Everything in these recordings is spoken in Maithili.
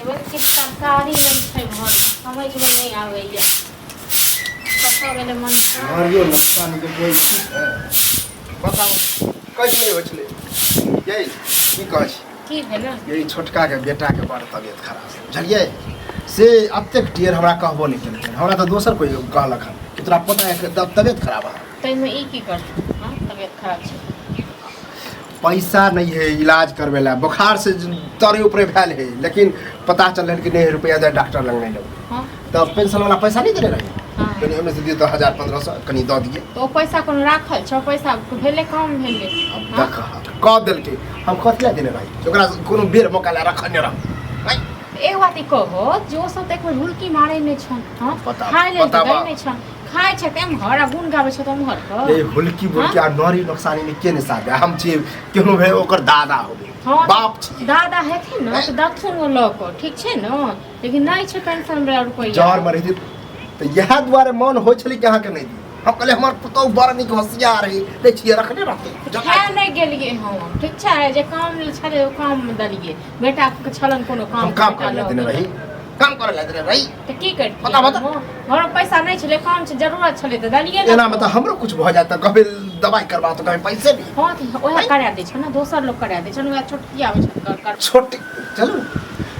देखबै किछु तरकारी नहि छै घरमे, समझमे नहि आबैए कतऽ गेलै मन। घरियो नुकसान के कोई ठीक है, बताओ कहि नहि होइ छलै। यै की कहै छी? की भेलै? ये छोटका के बेटा के बड़ तबियत खराब है, बुझलियै? से एतेक टेर हमरा कहबो नहि केलखिन। हमरा तऽ दोसर कोइ कहलक हन कि तोरा पोता के तबियत खराब है। ताहिमे ई की करतै? हँ, तबियत खराब छै। पैसा नहीं है इलाज करवे ला, बुखार से तरे ऊपरे भेल है, लेकिन पता चल कि नहीं रुपया दे डॉक्टर लग नहीं लेबै। तऽ पेंशन वाला पैसा नहीं देने रही? कनि ओहिमे से दियौ तऽ 1000-1500 कनि दऽ दियै। तऽ ओ पैसा कोनो राखल छौ? पैसा भेलै, काम भेलै। आब देख, कह देलकै, हम कथी लए देने रही ओकरा? कोनो बेर मौका लए रखने रह। एक बात ई कहो जे ओ सब तऽ एक बेर हुलकी मारै नहि छन। हँ, पता खाय लेल पता तऽ दै बा। नहि छन। खाय छै तऽ एम्हर आ गुण गाबै छै तऽ ओम्हर कऽ। ये हुलकी बुलकी आ नरी नोकसानी में के नहीं साथ दे? हम छियै, केहनो भेल ओकर दादा होबे। हँ। बाप छियै। दादा हेथिन ने तऽ दथुन ओ लऽ कऽ, ठीक छै ने? लेकिन नहि छै पेंशन वला रुपैआ। जर में रहितै तऽ इएह दुआरे मन होइ छलै कि अहाँके नहि दी। हम कहलियै हमर पुतहु बड़ नीक होशियार है, नहि छियै रखने रहतै। खाय नहि गेलियै हम, ठीक छै? जे काम छलै ओ काम देलियै। बेटाके छलन कोनो काम? हम काम करे लए देने रही, काम करे लए देने रही। तऽ की करतियै? बता, बता। घरमे पैसा नहि छलै, काम छै, जरूरत छलै तऽ देलियै ने। एना में तऽ हमरो कुछ भऽ जायत तऽ कहबै दवाइ करबा, तऽ कहबै पैसे भी। हँ, तऽ उएह करा दै छै ने, दोसर लोक करा दै छै ने, उएह छोटकी आबै छै कर कर। छोट चलू,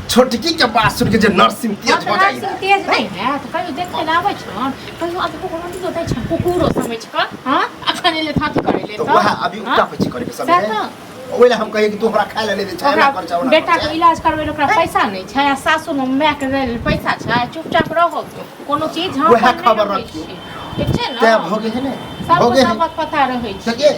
छोटकी के बात सुन के जे नर्सिंग हँ तेज तऽ हो जाइ। नर्सिंग तेज नहि हैत? कहियो देखै लए आबै छन? कहियो आब कुकुर दै छन? कुकुरो समझि कऽ। हँ, अखन एलै थाथी करै ले। तऽ वएह अभी उठा पैची करे के समय सएह है। तऽ। ओहि लए हम कहियै कि तू हमरा खाय लए नहि दै छै, एना कर छै, ओना कर बेटाके छै। इलाज करबै लए ओकरा पैसा नहि छै आ सासुरमे मायके दै लेल पैसा छै। चुपचाप रहू, कोनो चीज हम वएह खबर रखियौ। ठीक छै ने? तैं भऽ गेल है ने, भऽ सबके गेल सब है। बात पता रहै छै। सके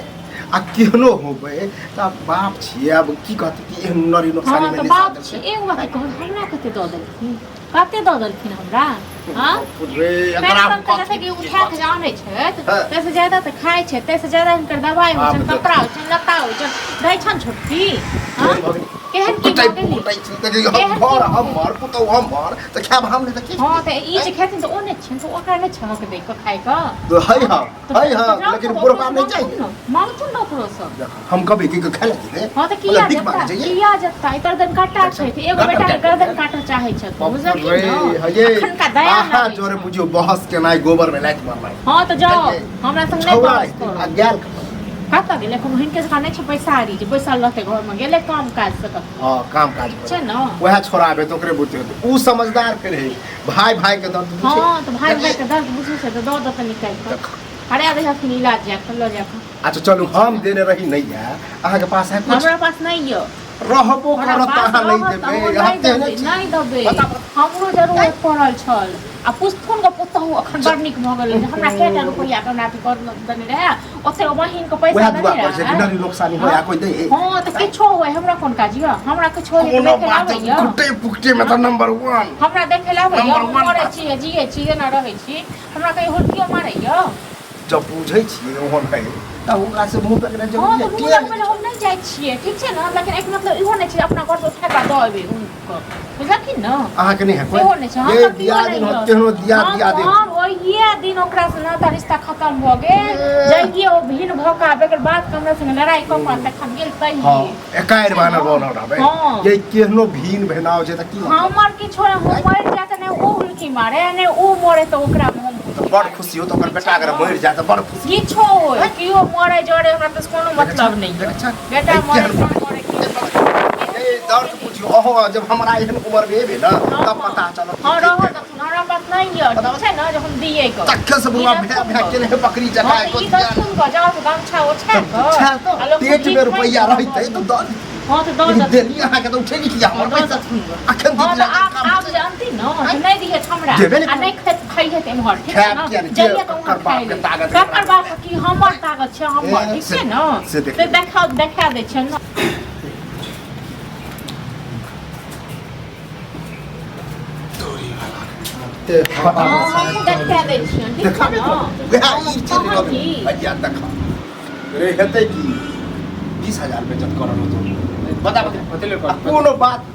आ केहनो होबै तऽ आब बाप छियै, आब की कहतै कि एहन नरी नोकसानी हँ मे तऽ नहि बाप साथ छै। देलकै। एगो बात कहू, हमरा कते दऽ देलखिन? कते दऽ देलखिन हमरा? हँ, रे एकरा पेंशन तऽ जैसे कि उठा कऽ जे आनै छथि, हँ। ताहिसँ ज्यादा तऽ खाइ छै, ताहिसँ ज्यादा हिनकर दबाइ होइ आब छनि, देख। कपड़ा होइ छनि, लत्ता होइ छनि, दै छनि छोटकी? हँ? केहन भऽ गेल? केहन की कुटै भऽ गेली? कुटै छी देखियौ, हम केहन घर की भऽ गेल? हमर पुतहु हमर तऽ खायब हम नहि तऽ की? हँ, तऽ ई जे खेथिन तऽ ओ नहि छनि, तऽ ओकरा नहि छहक दै कऽ खाइ कऽ? तऽ है हाँ तऽ है हाँ, तऽ लेकिन राखू, बुढ़बा ओकरोसँ नहि चाहिए। माँगथुन ने, माँगथुन ने ओकरोसँ। देख, हम कभी की खाय लए जेबै? हँ, तऽ मतलब किया भीख जेता? मांगे जाइए? किया जेता? एकर गर्दन काटा छै तऽ एगो गर्दन बेटा के काटि गर्दन देतै। काटऽ चाहै छथि, बाप बुझलखिन रे, ने? हये, अखनका दया अहाँ लागै जोरे छै। बुझियौ बहस केनाइ गोबर में लाइत मारनाइ। हँ, तऽ जाउ, बुझलियै? हमरा संग नहि छौड़ा बहस रहतै करू। आ गेल कतऽ? कतऽ गेलै? कोनो हिनके जकाँ नहि छै पैसारी जे बैसल रहतै घरमे। गेलै काम काज से कतौ। हँ, काम काज छै करे ने। वएह छोड़ाबे तऽ ओकरे बुते होतै। उ समझदार फेर है, भाय भाय के दर्द बुझै। हँ, तऽ भाय भाय के दर्द बुझै छै तऽ दऽ देतै निकालि कऽ। देख। करा दै हथिन इलाज, जा कऽ लऽ जा कऽ। अच्छा चलू, हम देने रही नहीं है, अहाँके पास है कुछ? हमरा पास नहि यऽ। रहबो हमरा करत तऽ पास अहाँ नहि रहत तऽ देबै? हम अहाँ नहि तेहने देबै, छी। नहि देबै। बता। हमरो जरूरत पड़ल छल आ पुछथुन गऽ पुतहु अखन बड़ नीक भऽ गेलै जे हमरा कएटा रुपैआ के हमरा अथी कर देने रहए, ओते ओ बहिन के पैसा वएह देने दुआ करै छै कि रहए। नरी नोकसानी होय आ कोइ दै। हँ, तऽ किछो होय, हमरा कोन काज यऽ? हमरा किछो होय तऽ कोनो देखै लए बात आबैए? कुटे पुकटे में तऽ नंबर वन। हमरा देखै लए आबैए? नंबर हम वन मरै बात। छी, जियै छी, एना रहै छी, हमरा कहियो हुलकियो मारैए? जब बुझै छियै ओहन है तऽ ओकरा से मुँह पकड़ै हँ, जरूरी तऽ है। मुँह किया लगबै लए हम नहि जाइ छियै, ठीक छै ने? लेकिन एहिके मतलब इहो नहि छै जे अपना घरसँ उठा कऽ दऽ एबै हुनको, बुझलखिन ने? अहाँके नहि है कोइ? सेहो नहि छै। ये हमर केओ दिया नहि दिन यऽ। केहनो दिया हम दिया दे। हम ओहिए दिन ओकरासँ नाता रिश्ता खतम भऽ गेल। ए। जहिये ओ भिन्न भऽ कऽ आब एकर बाद हमरा संगे लड़ाइ कऽ कऽ तखन गेल तहिये। हँ, एकाएर बानर बनल रहबै। हँ। ये केहनो भीन भेनाव छै तऽ की मतलब? हमर किछो नहि, हम मरि जाय तऽ नहि ओ हुलकी मारे, नहि ओ मरे तऽ ओकरामे हम तऽ बड़ खुशी हो तऽ ओकर बेटा अगर मरि जाय तऽ बड़ खुशी। किछो होय, केओ मरे जरे, हमरा तऽ कोनो मतलब नहि देखै यऽ। छह? बेटा एहि मरे केहन तऽ मरे की। ए दर्द बुझियौ अहाँ, जब हमरा एहन उम्र में एबै ने तब पता चलत। हँ, रहऽ दथुन, हमरा पास नहि यऽ, ठीक छै ने, जे हम दियै कऽ। तखन से बुढ़वा भै भै केने है बकरी जकाँ। हँ, तऽ ई दथुन कऽ जाउ तऽ गमछा ओछा कऽ छा तऽ आ लोक पेट में रुपैआ रहितै तऽ दऽ दितै। हँ, तऽ दऽ लेकिन दथुन। देली अहाँके तऽ उठेली किया हमर दऽ पैसा? दथुन गऽ। अखन हँ, दीदी तऽ आब आब जे अनती ने तऽ नहि दिहे हमरा। देबे नहि आ नहि खैहे तऽ एम्हर, ठीक छै खायब ने? किया नहि? जइए तऽ ककर उम्हर बाप खाइ के ले। ताकत है? ककर बाप के की? हमर ताकत छै हमर, ए, ठीक छै ने? से देख से देखा देखा दै छै ने। हँ, हमहूँ देखा दै छियनि, ठीक देखा छै ने? वएह ई चीज तहन की? भैया देखा रे, हेतै की 20,000 बेचत करल होतो? बता बता। कथी ले? आ कोनो बात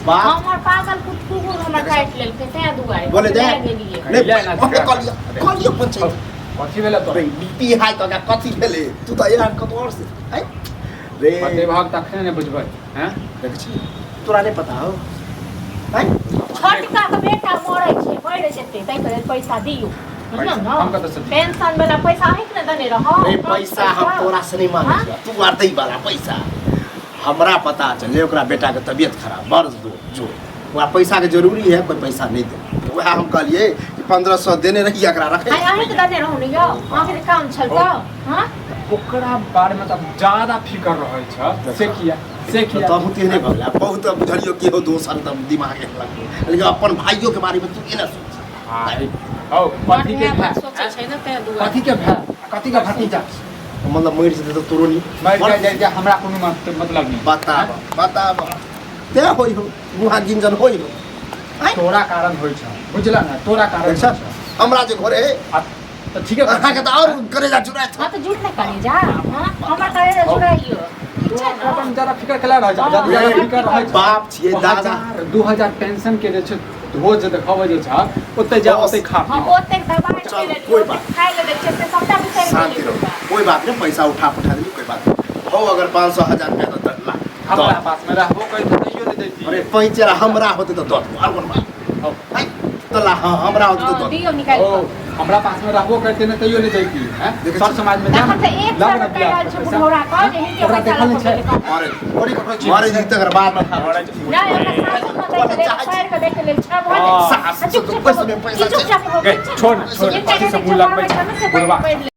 बात हमर पागल कुकुर हमर काटि लेलकै तें दुआरे बोले दे। लए गेलियै। नहि ले ना। ओहे कहलियै, कहलियै पंचायत। कथी भेलै तोरा? रे बीपी हाई तऽ कथी भेलै? तू तऽ एहन कतौ आओर से आँय रे। बतेबहक तखने ने बुझबै हैं। देखै छी, तोरा नहि पता हौ? आँय। छोटका के बेटा मरै छै, मरि जेतै, ताहिके लेल पैसा दियौ। बुझलहुँ पैसा, हम ने? कतऽ से दियौ? पेंशन वाला पैसा अहींके ने देने रहौ। नहीं पैसा हम तोरा से नहीं मांगे हाँ? छियौ, तू आर दै वाला पैसा हमरा पता चले ओकरा बेटा के तबियत खराब बड़ जो जो ओकरा पैसा के जरूरी है, कोई पैसा नहीं दे। वएह हम कहलिए कि 1500 देने रही एकरा रखे। आइ अहींके देने रहौ ने यौ, अहाँके जे काम छल तऽ हाँ? ओकरा बारे में तऽ ज्यादा फिकर रहै छ, से किया से किया? तऽ हम तेहने भऽ गेलै बहुत। बुझलियो कि हो दोसर तऽ दिमाग लगलो, लेकिन अपन भाइयों के बारे में तू एना सोच। हाय हौ, कथी के बढ़िआँ भाय? बात सोचै छै ने ताहि दुआरे। कथी के भाय, कथी के भतीजा? मतलब मरि जेतै तऽ तोरो नहीं मरि जाय जाय जाय, हमरा कोनो मतलब नहीं। बताब बताब, ते होई हो मुहा गिंजन होई हो। तोरा कारण होइ छ, बुझला ने? तोरा कारण अच्छा, होइ छ। हमरा जे घरे है आ, तऽ ठीके कहै अहाँके तऽ आओर करेजा चुराइत। हाँ तऽ जुट नहि करी जा, हाँ हमरा करे जुड़ाइयो, ठीक छै तोरा ने? अपन ज्यादा फिकर केला रहै छ, ज्यादा ज्यादा फिकर रहै छ। बाप छियै, दादा। 1000 2000 पेंशन के जे छै रोज जे देखबै जे छ, ओते जा बस। ओते खा हाँ पी। ओतेक दबाइ चल, खेले कोई बात। खाइ लए दै छै से सबटा बिसरि शांति गेलै। रहो, कोई बात नहीं, पैसा उठा पठा देली, कोई बात नहीं। हो अगर 500 1000 रुपया तऽ ला हमरा दऽ। पास में रहबो करते तैयो नहि दैती। अरे पैंचे हमरा होते तऽ दऽ देबो, आर कोन बात? हौ। है, तऽ ला, हाँ, हमरा होते तऽ हाँ, दऽ देबो। दियौ निकालि ओ कऽ। हमरा पास में रहबो करते ने तैयो नहि दैती हैं। देखै सब छी। समाज में जा तखन तऽ एक लग सए ने रुपया बियाह रहल छै के पैसा। बुढ़ौरा के जे हिनके ओकरा पैसा देखल लऽ नहि कऽ छै। गेलै कहाँ। मारे थोड़ी ककरो चीज मारे जी तकर बाद नहि ओकरा सासु माँ दैके लेल, सैर कऽ दैके लेल छै, भऽ हाँ। जाइ। सास आ चुपचाप पैसा में पैसा चुपचाप हो, गै, ठीक छै छोड़ ने? ने, छोड़ ने, एकटा कथी जे सब मुँह लगबै चढ़ाबै छै, छै ने, से बुढ़बा। पढ़ि